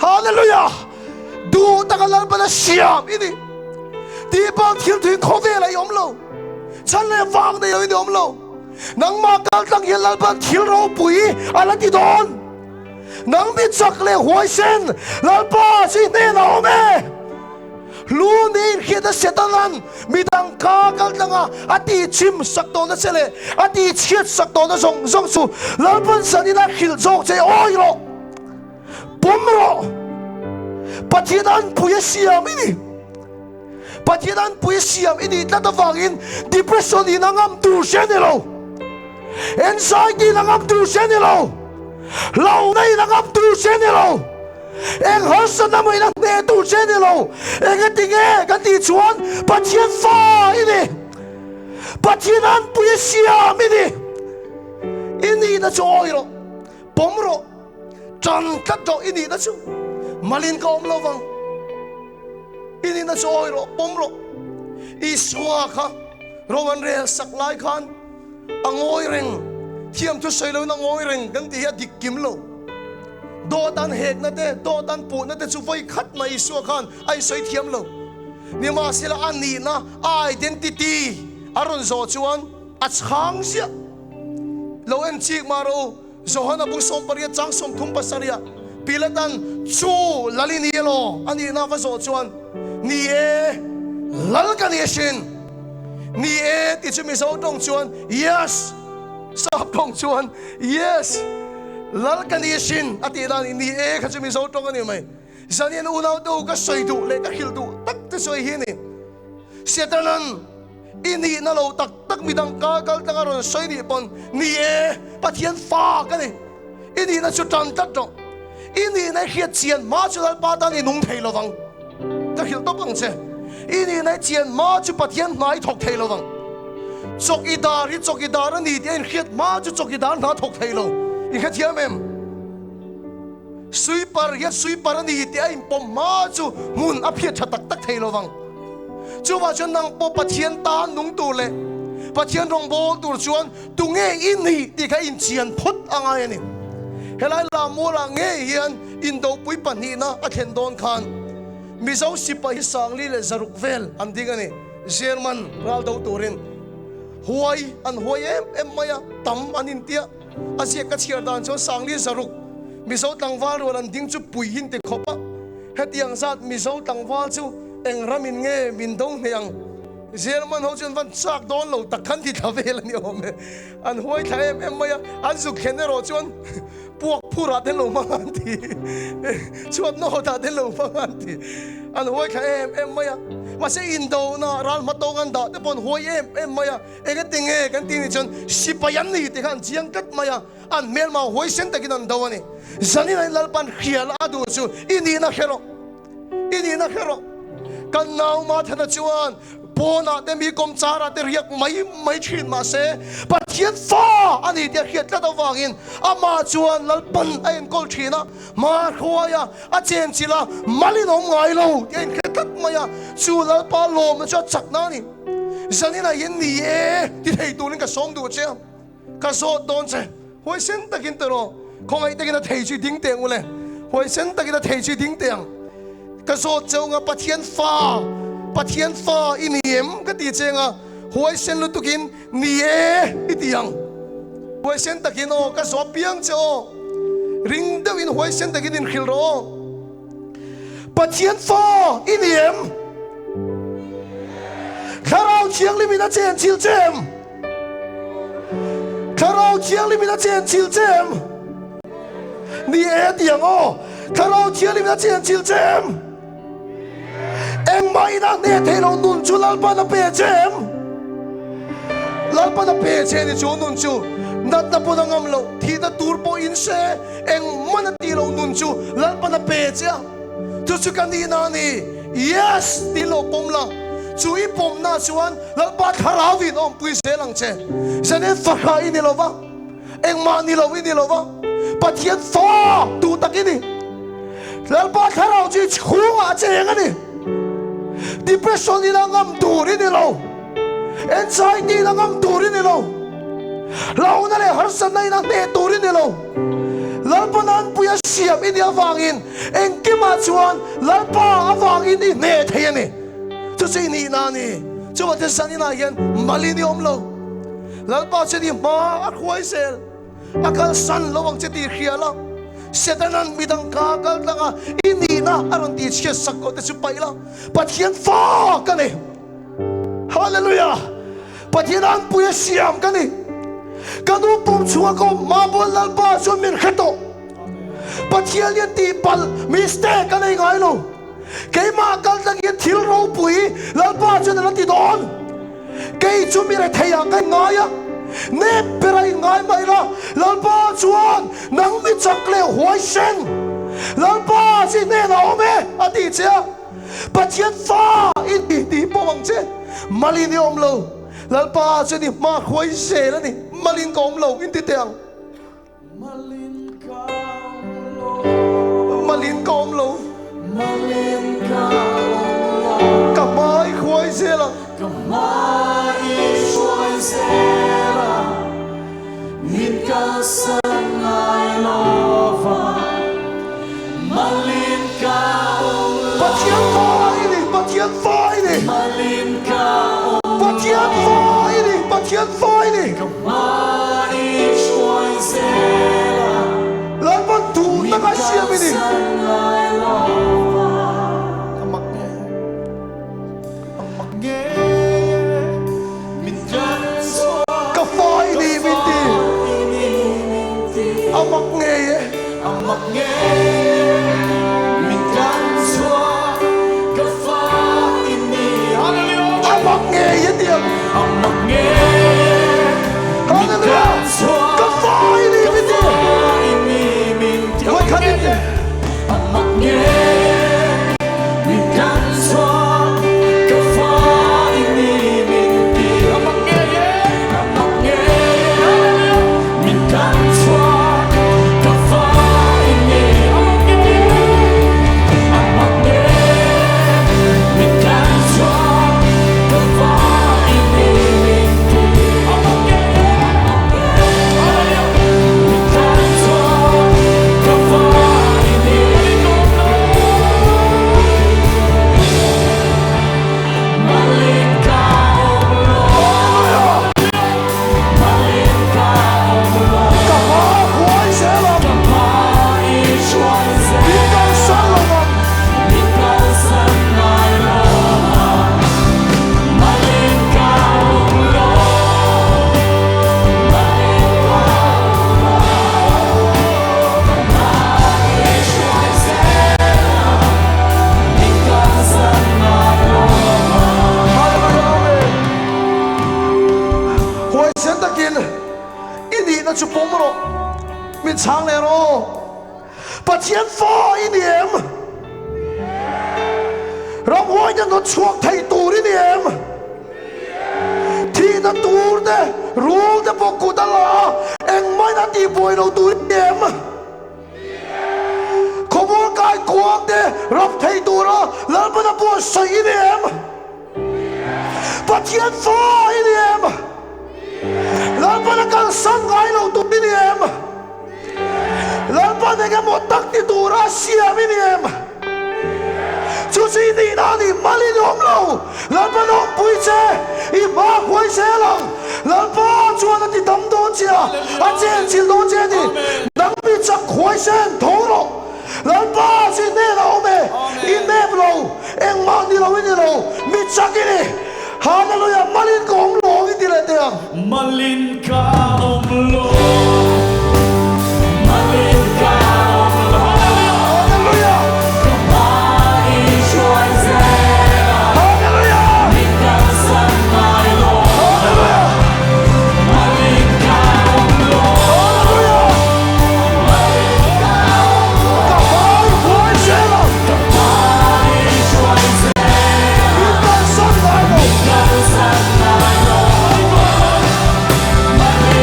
S1: Hallelujah! Duh taka Lalpan a siam i ni. Tihpalh thil thuin khawvelah i awm lo. Chhan leh vang nei loin i awm lo. Nangmah kal tlang hian Lalpan thil ropui a la ti dawn. Nang mi chak leh huaisen Lalpa chu i hnenah a awm e. Lu niin hriat a Setanan midang kha kal tlanga a tihchim sak tawhna che leh a tihchhiat sak tawhna zawng zawng chu Lalpan sanin a hrilh zawk che awi rawh. Pum rawh! Pathian anpui a siam i ni. Pathian anpui a siam i nih tlat avangin depression in a ngam tur che a ni lo. Anxiety in a ngam tur che a ni lo. Hlauhna in a ngam tur che a ni lo. Eng harsatna mah in a hneh tur che a ni lo. Engatinge kan tih chuan Pathian fa i ni. Pathian anpui a siam i ni. I nihna chu awi rawh, pawm rawh, tan tlat rawh i nihna chu malin ka awm lo vang. I nihna chu awi rawh, pawm rawh. Isua kha ro an rel sak lai khan a ngawi reng, thiam thu sawi loin a ngawi reng kan tih hi a dik kim lo. Dawt an hekna te, dawt an puhna te chu vawi khat mah Isua khan a insawi thiam lo. Nimahsela a nihna, a identity a rawn zawh chuan a chhang ziah. Lo en chik mah rawh u, Johana bung 18 chang 37 ah Pilatan chu lal i ni elaw a nihna va zawh chuan, Ni e, lal ka ni asin. Ni e ti chu Mizo tawng chuan Yes, Sap tawng chuan Yes, lal ka ni asin a tih dan ni e kha chu Mizo tawng a ni mai. Zanian unau te u ka sawi duh leh ka hrilh duh tak te sawi hi a ni. Setanan i nihna lo tak tak midang ka kal tlang a rawn sawi nih pawn ni e, Pathian fa ka ni. I nihna chu tan tlat rawh. I nihna i hriat chian hma chu Lalpa tan i nung thei lovang. Ka hrilh tawp ang che. I nihna i chian hma chu Pathian hna i thawk thei lovang. Chawkidar hi chawkidar a ni tih a inhriat hma chu chawkidar hna thawk thei lo. I hrethiam em? Sweeper hian sweeper a ni tih a inpawm hma chu hmun a phiat tha tak tak thei lovang. Chuvah chuan nang pawh Pathian tan nung tur leh Pathian rawngbâwl tur chuan tunge i nih tih kha inchian phawt a ngai a ni. Helai Lamualah ngei hian indopui pahnihna a thlen dawn khan Mizo sipai hi 40 leh 600 vel an ding a ni. German ral do turin huai an huai em em mai a, tam an intia. A ziak ka chhiar dan chuan 40 600 Mizo tlangval rual an ding chu pui hin ti khawp a, hetiang zat Mizo tlangval chu eng ramin nge min do hneh ang? German ho chu an van chak dawn lo tak khan ti thla vel a ni awm e. An huai thla em em mai a, an zuk thlen erawh chuan puak phurah te lo hmang an ti, chhuat nawtah te lo hmang an ti. An huai thla em em mai a, mahse indona ral hma tawng an dah te pawh an huai em em mai a. Engati nge kan tih nih chuan sipai an ni tih kha an chiang tlat mai a, an hmelma huaisen takin an do a ni. Zanin ah Lalpan hrial a duh chu i nihna hre rawh, i nihna hre rawh. Kan nau Mathana chuan pawnah te mi kawmcharah te riak mai mai thin mah se Pathian fa a ni tih a hriat tlat avangin amah chuan Lalpan a enkawl thin a, hma hruai a, a chenchilh a, malin a awm ngai lo tih a inhre tlat mai a, chu Lalpa lawmna chu a chakna a ni. Zaninah hian ni e ti thei turin ka sawm duh che a, ka zawt dawn che. Huaisen takin tawh rawh, khawngaih takin a thei chu i ding teh ang u le. Huaisen takin a thei chu i ding teh ang. Ka zawt che unga Pathian fa, Pathian fa i ni em ka ti che anga huaisen lutukin ni e i ti ang. Huaisen takin aw ka zawt piang che aw. Ring deuhin huaisen takin inhrilh rawh aw. Pathian fa i ni em? Thlarau Thianghlim in a chen chil che em? Thlarau Thianghlim in a chen chil che em? Ni e ti ang aw. Thlarau Thianghlim in a chen chil che em? Engmah in a hneh theih loh nun chu Lalpan a pe che em? Lalpan a pe che ni chu nun chu natna pawn a ngam loh, thihna tur pawh in se Engmah na tih loh nun chu Lalpan a pe che a, chu chu ka nihna a ni. Yes! Tih lo pawm la, chu i pawmna chuan Lalpa thlarauin a awmpui zel ang che. Zane fahra i ni lo va, engmah ni lo i ni lo va, Pathian fa duh tak i ni. Lalpa thlarau chu i chhungah a cheng a ni. Depression ina ngam tur i ni lo. Anxiety ina ngam tur i ni lo. Hlauhna leh harsatna ina hneh tur i ni lo. Lalpa nanpui a siam i nih avangin engkimah chuan Lalpa avangin i hneh thei a ni. Chu chu i nihna a ni. Chuvang chuan zaninah hian malin i awm lo. Lalpa chuan i hma a hruai zel. A kalsan lo ang che tih hria la. Setanan midang ka kal tlang a, i nihna a rawn tihchhiat sak loh te chu paih la. Pathian fa ka ni. Hallelujah! Pathian anpui a siam ka ni. Ka nu pum chhunga ka awm hma pawn Lalpa chuan min hre tawh. Pathian hian tihpalh, mistake, a nei ngai lo. Keimah kal tlangin thil ropui Lalpa chuan a la ti dawn. Kei chu mi rethei ah ka inngai a, nep ber a inngai mah ila, Lalpa chuan nang mi chak leh huaisen, Lalpa chi hnenah awm e a ti che a. Pathian fa i ni tih pawm ang che, malin i awm lo, Lalpa chuan i hma hruai zel a ni, malin ka awm lo inti teh ang.
S2: Malin ka awm lo.
S1: Malin ka awm lo.
S2: Malin ka awm lo.
S1: Ka hma i hruai zel ang.
S2: Ka hma i hruai zel a, min kalsan ngai lo va. Malin ka awm lo.
S1: Pathian fa i ni, Pathian fa i ni.
S2: Malin ka awm lo.
S1: Pathian fa i ni, Pathian fa i ni.
S2: Ka hma i hruai zel a.
S1: Lalpan duh
S2: Min
S1: taka siam i ni.
S2: kalsan ngai lo va.
S1: A mak nge, a mak
S2: nge min kan chhuak.
S1: Ka fa i
S2: Ka
S1: ni min
S2: fa
S1: ti.
S2: i ni min ti.
S1: A mak ngei e.
S2: A mak nge min kan chhuak. Ka fa i ni. Hallelujah.
S1: A mak ngei e tiang.
S2: A mak nge min
S1: Hallelujah.
S2: kan chhuak.
S1: Ka fa i ni
S2: Ka
S1: min ti.
S2: fa i ni min ti.
S1: Hawi khat in ti.
S2: A mak nge min kan chhuak. Ka fa i ni min ti. A mak nge e. A mak nge min kan chhuak. Ka fa i ni. A mak nge. A mak nge min kan chhuak. Ka fa i ni min ti. A mak nge. Hallelujah. Min kan chhuak. Ka fa i ni. Malin ka awm lo. Malin ka awm lo.
S1: Ka hma huai zel ang.
S2: Ka hma i hruai zel.
S1: Min kalsan lo vang.
S2: Min kalsan ngai lo vang. Malin ka awm lo. Malin ka awm lo. Ka hma i hruai zel ang. Min kalsan ngai lo vang.
S1: Hallelujah Amen. Huaisen takin i nihna chu pawm rawh. Min chhang leh rawh. Pathian fa i ni em? Ramhuaina nawt chhuak thei tur i ni em? Thihna tur te, rul te pawh kut a la a, engmah in a tihbuai lo tur i ni em? Khawmual kai kuang te rap thei tura Lalpana buatsaih i ni em? Pathian fa i ni em? Lalpana kalsan ngai lo tur i ni em? Lalpan eng emaw tak ti tura a siam i ni em? Chu chu i nihna a ni, mal i ni awm lo. Lalpan a awmpui che, i hma a huai zel ang. Lalpa chuan a ti dam dawn che a, a chenchilh dawn che a ni. Nang mi chak huai sen tho rawh. Lalpa chu i hnenah awm e, i nep lo, engmah ni lo i ni lo, mi chak i ni. Hallelujah, malin ka awm lo ang i ti leh teh ang.
S2: Malin ka awm lo, malin ka awm lo.
S1: Hallelujah.
S2: Ka hma i hruai zel a,
S1: Hallelujah.
S2: min kalsan ngai lo.
S1: Hallelujah.
S2: Malin ka awm lo.
S1: Hallelujah.
S2: Malin ka awm lo.
S1: Ka hma i hruai zel a,
S2: Ka hma i hruai zel a,
S1: min kalsan ngai lo.
S2: min kalsan ngai lo. Malin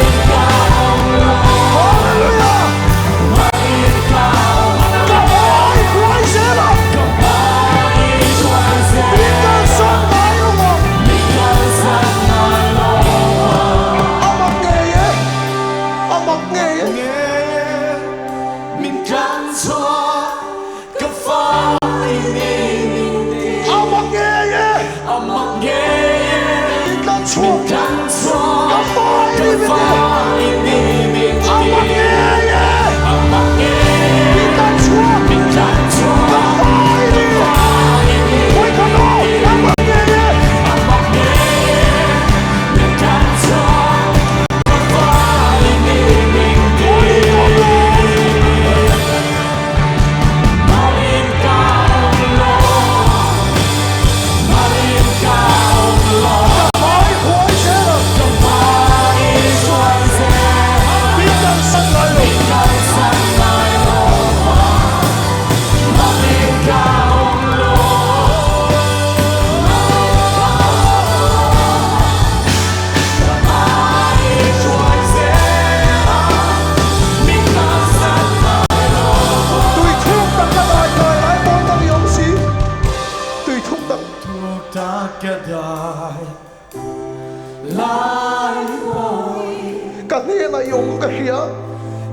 S1: Ka hnenah i awm ka hria.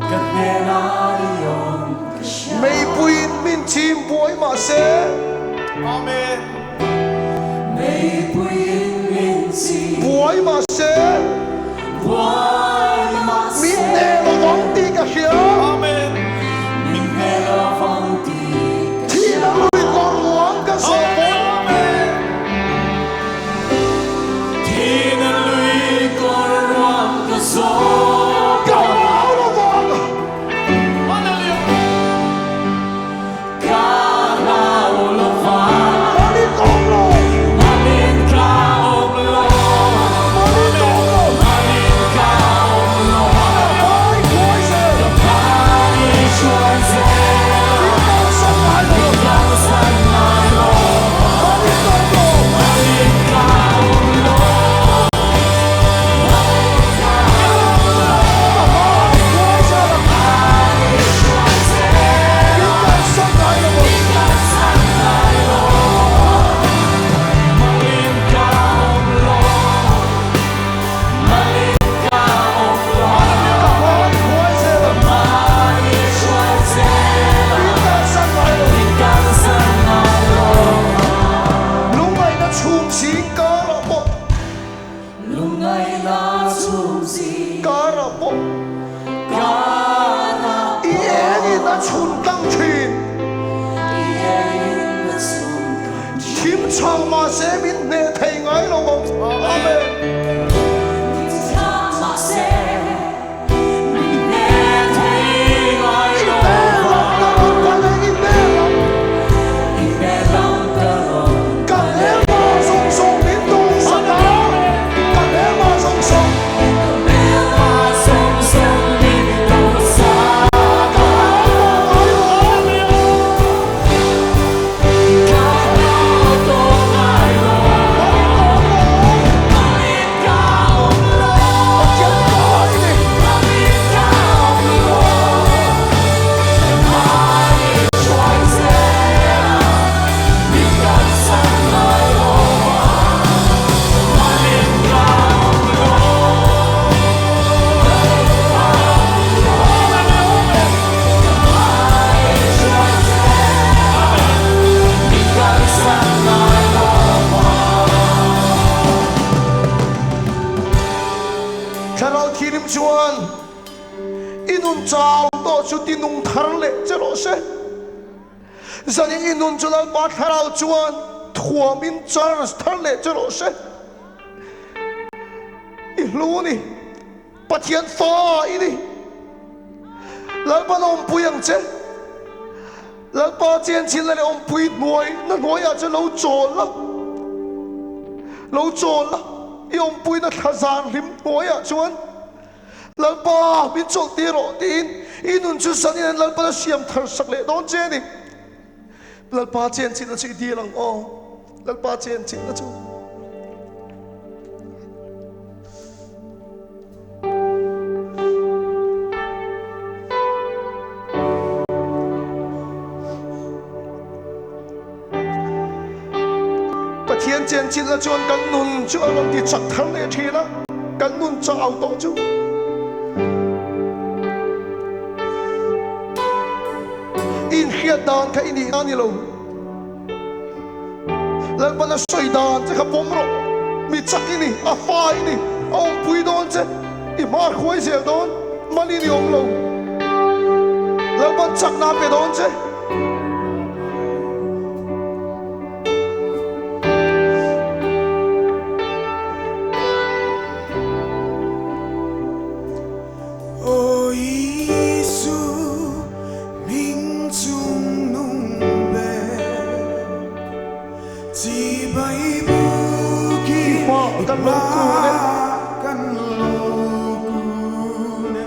S2: Ka hnenah i awm ka hria.
S1: Meipuiin min chim buai mahse.
S3: Amen.
S2: Meipuiin min chim.
S1: Buai mahse.
S2: Buai mahse.
S1: Min hneh lovang tih ka hria.
S3: Amen.
S2: Min hneh lovang tih ka hria.
S1: Thihna lui kawr ruang ka zawh pawh.
S3: Amen.
S2: Thihna lui kawr ruang ka zawh
S1: Ka hlau lovang.
S3: Hallelujah.
S2: Ka hlau lovang.
S1: Malin ka awm lo.
S2: Malin ka awm lo.
S1: Malin ka awm lo.
S2: Malin ka awm lo.
S1: Ka hmai hruai zel.
S2: Ka hmai hruai zel.
S1: Min kalsan ngai lo.
S2: Min kalsan ngai lo.
S1: Malin ka awm lo.
S2: Malin ka awm lo. Malin ka awm lo.
S1: Ka hmai hruai zel.
S2: Ka hmai hruai zel.
S1: Min kalsan ngai lo.
S2: Min kalsan ngai lo. Malin ka awm lo. Malin ka awm lo.
S1: Ka hmai hruai zel.
S2: Ka hmai hruai zel.
S1: Min kalsan ngai lo.
S2: Min kalsan ngai lo.
S1: Lungngaihna chhum zing karah pawh.
S2: Lungngaihna chhum zing
S1: Karah pawh.
S2: Karah
S1: I engin a chhun tlang thin.
S2: I engin a chhun tlang thin.
S1: Thim chhang mahse min hneh thei ngai lo ang. Amen.
S2: Thim chhang mahse min hneh thei ngai
S1: I
S2: lo
S1: hneh lam ka rawn kal e, i hneh lam.
S2: I hneh lam ka rawn
S1: Ka
S2: kal e.
S1: hmelma zawng zawng min dawhsan a, ka hmelma zawng zawng.
S2: Ka hmelma zawng zawng min dawhsan a.
S1: Ka hlau tawh ngai lo.
S2: Ka hlau tawh ngai lo.
S1: Malin ka awm lo.
S2: Malin ka awm lo.
S1: Pathian kai ni.
S2: Malin ka awm lo. Ka hmai hruai zel a, min kalsan ngai lo va. Malin ka awm lo. Malin ka awm lo. Ka hmai hruai zel a, min kalsan ngai lo va.
S1: Thlarau Thirim chuan i nun chau tawh chu ti nung thar leh che rawh se. Zanin i nun chu Lalpa Thlarau chuan thuamin charge thar leh che rawh se. I hlu ni, Pathian fa i ni. Lalpa na awmpui ang che. Lalpa chianchilna leh awmpui hnuai na hnuaiah chuan lo chawl la, lo chawl la, i awmpuina thla zan hlim hnuaiah chuan Lalpa min chawlh tir rawh tiin i nun chu zanin an Lalpa la siam thar sak leh dawn che a ni. Lalpa chianchilna chu i dil ang aw, Lalpa chianchilna chu. Pathian chenchilhna chuan kan nun chu a rawn ti chak thar leh thin a, kan nun chau tawh chu. Inhriat dan kha i nih a ni lo. Lalpan a sawi dan che kha pawm rawh. Mi chak i ni, a fa i ni, a awmpui dawn che, i hma hruai zel dawn, malin i awm lo. Lalpan chakna a pe dawn che.
S4: Aw Isu, Hming chung nung ber chibai buki
S1: I hma kan lo kun e.
S4: Kan lo kun e,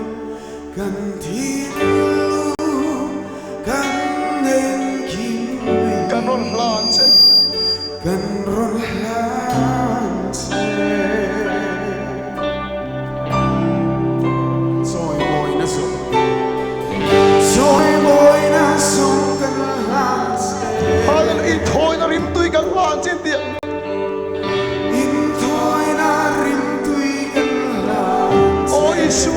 S4: kan thinlung kan engkim mai.
S1: Kan rawn hlan che.
S4: Kan rawn hlan che. Chawimawina zawng. Chawimawina zawng kan hlan che.
S1: Hallelujah Inthawina rimtui kan hlan che tih.
S4: Inthawina rimtui kan hlan che.
S1: Aw Isu.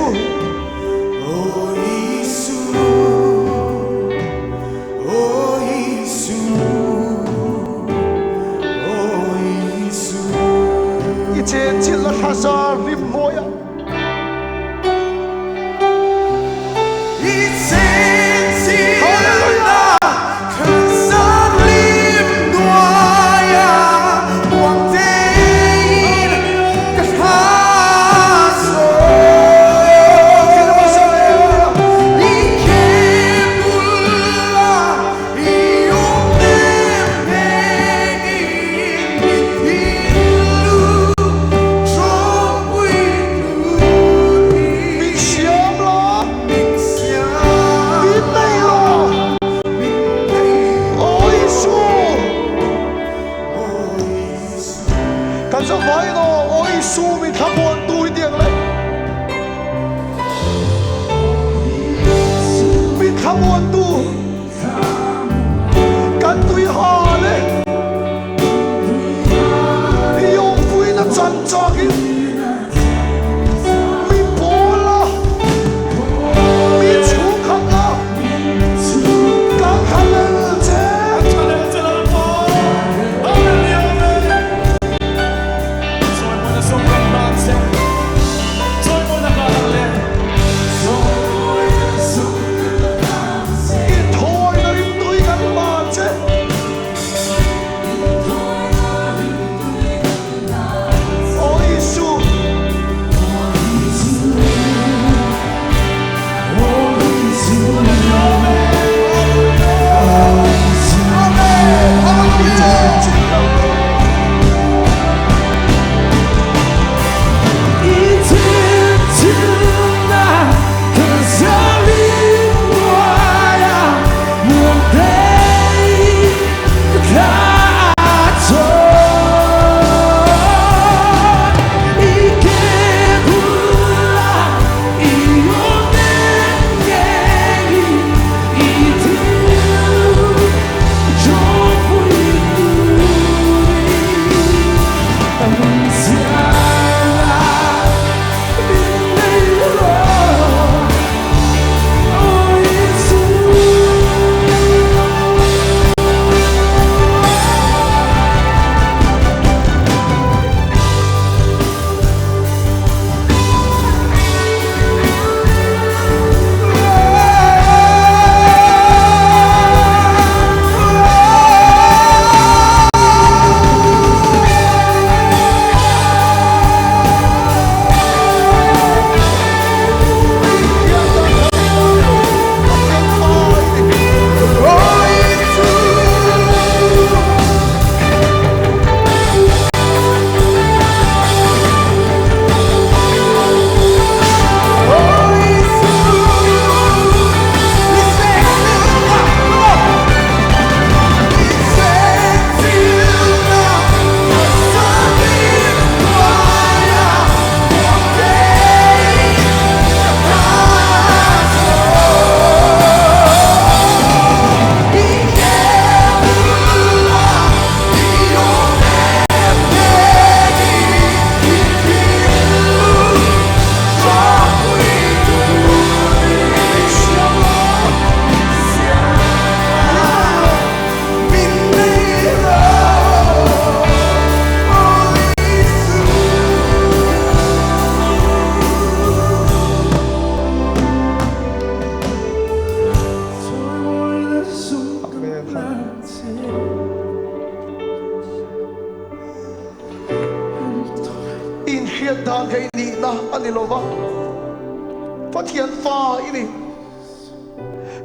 S1: Pathian fa i ni.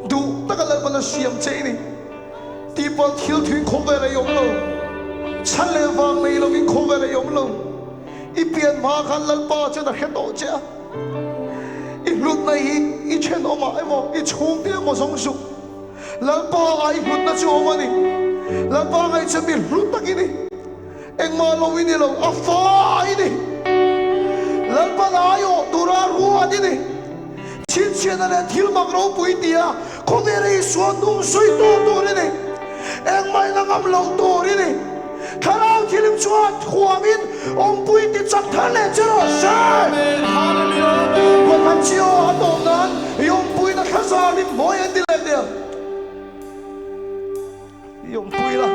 S1: Duh taka Lalpan a siam che i ni. Tihpalh thil thuin khawvel a i awm lo. Chhan leh vang nei lovin khawvel a i awm lo. I pian hma khan Lalpa chuan a hre tawh che a. I hlutna hi i thenawmah emaw, i chhungte emaw zawng suh. Lalpa ah i hlutna chu a awm a ni. Lalpa ngaihchhe mi hlu tak i ni. Engmah lo i ni lo, a fa i ni. Lalpan a aiawh tura ruat i ni. Chhinchhiahna leh thil mak ropui tia khawvel a Isua hnung suitu tur i ni. Engmah in a ngam loh tur i ni. Thlarau thilim chuan thuamin awmpui ti chak thar leh che rawh se. Ruahman chi aw a tawp nan i awmpuina thlazar in mawi an ti leh der. I awmpui la.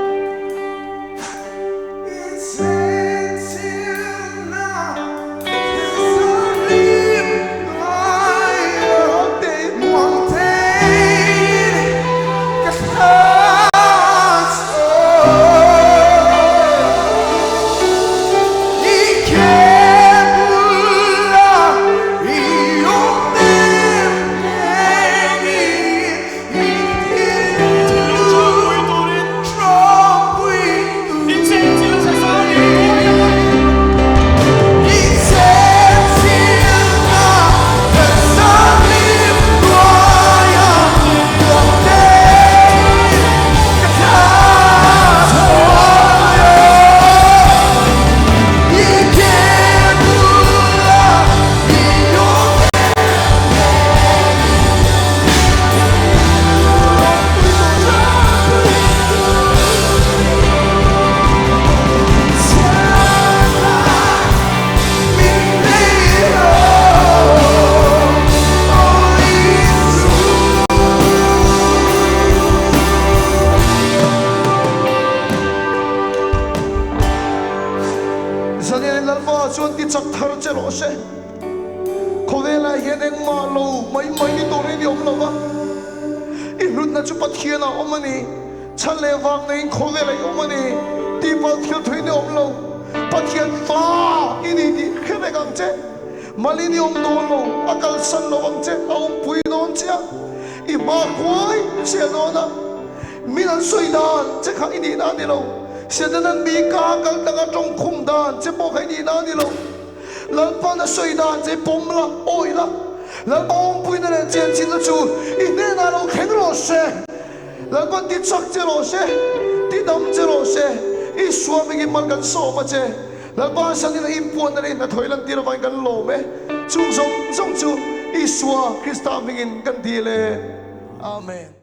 S1: Zanian Lalpa chuan ti chak thar che rawh se. Khawvelah hian engmah lo mai mai ni turin i awm lo va, i hlutna chu Pathianah a awm a ni. Chhan leh vang neiin khawvelah i awm a ni tih pawh thil thuin i awm lo. Pathian fa i ni tih hre vek ang che. Malin i awm dawn lo, a kalsan lo ang che, a awmpui dawn che a, i hma kuai che dawn a. Min an sawi dan che kha i nihna a ni lo. Setanan mi ka kal tanga tawngkhum dan che pawh kha i nihna a ni lo. Lalpa'n a sawi dan che pawm la, awih la, Lalpa awmpuina leh chianchinna chu i hnenah lo thleng rawh se. Lalpa'n ti chak che rawh se, ti dam che rawh se. Isua hmingin mal kan sawm a che. Lalpa sanin a inpuanna leh hnathawih lantir avangin kan lawm e. Chung zawng zawng chu Isua Krista hmingin kan dil e. Amen.